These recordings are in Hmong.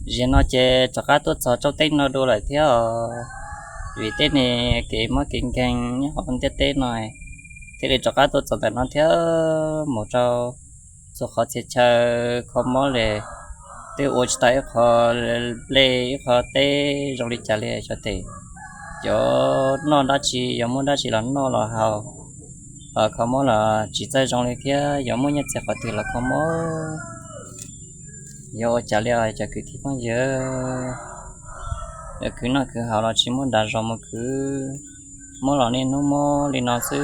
Zaum no ces rov qab tuaj txog tsob teb no dua lawm thiab os. Vim tej niag kev mob kev nkeeg nyob hauv ntiaj teb no, thiaj li rov qab tuaj txog ntawm no thiab. Mus rau txhua qhov txhia chaw kho mob li, twb ua tsis tau ib qho nplej ib qho teb zoo li cas li. Xyov tes yuav noj dab tsi, yuav muab dab tsi los noj los haus, kho mob los tsis txawj zoo li thiab, yuav muab nyiaj txiag qhov twg los kho mob. Yuav ua cas li os cov kwv tij phooj ywg? Yuav khwv noj khwv haus los tsis muaj nra zos mus khwv, mob los niaj hnub mob li no xwb,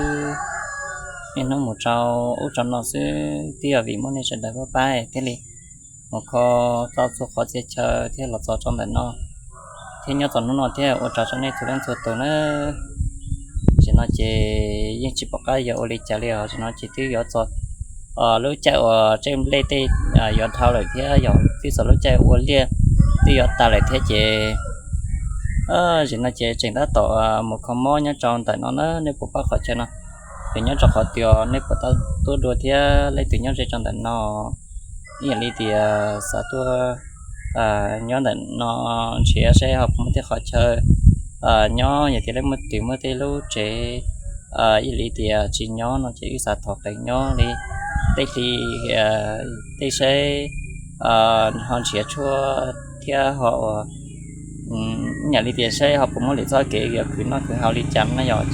niaj hnub mus rau ub rau no xwb. Twb yog vim muaj nej sawv daws pab pab thiaj li mus kho tau txhua qhov txhia chaw thiab los txog rau ntawm no, thiab nyob txog hnub no thiab ua tsaug rau nej txhua leej txhua tus nawb. Tam sim no ces yeej tsis pom qab yuav ua li cas li os. Tam sim no ces twb yuav txog lub caij uas tsej nplej tej yuav dhau lawm thiab yog twb txog lub caij ua liaj twb yuav tag lawm thiab ces tam sim no ces tseem tab tom mus kho mob nyob rau ntawm no na. Nej puas pom qhov chaw no, ces nyob rau qhov twg nej puas tau tuaj dua thiab leej twg nyob ze rau ntawm no? Ib yam li tias xav tuaj nyob ntawm no nrhiav saib ho puas muaj tej qhov chaw nyob, yog tias leej muaj twg muaj tej lub tsev, ib yam li tias tsis nyob no ces wb xav thov qees nyob li tej hli tej saib ho nrhiav tshuaj thiab ho ib yam li tias saib ho puas muaj lwm txoj kev yuav khwv noj khwv haus li cas na yog.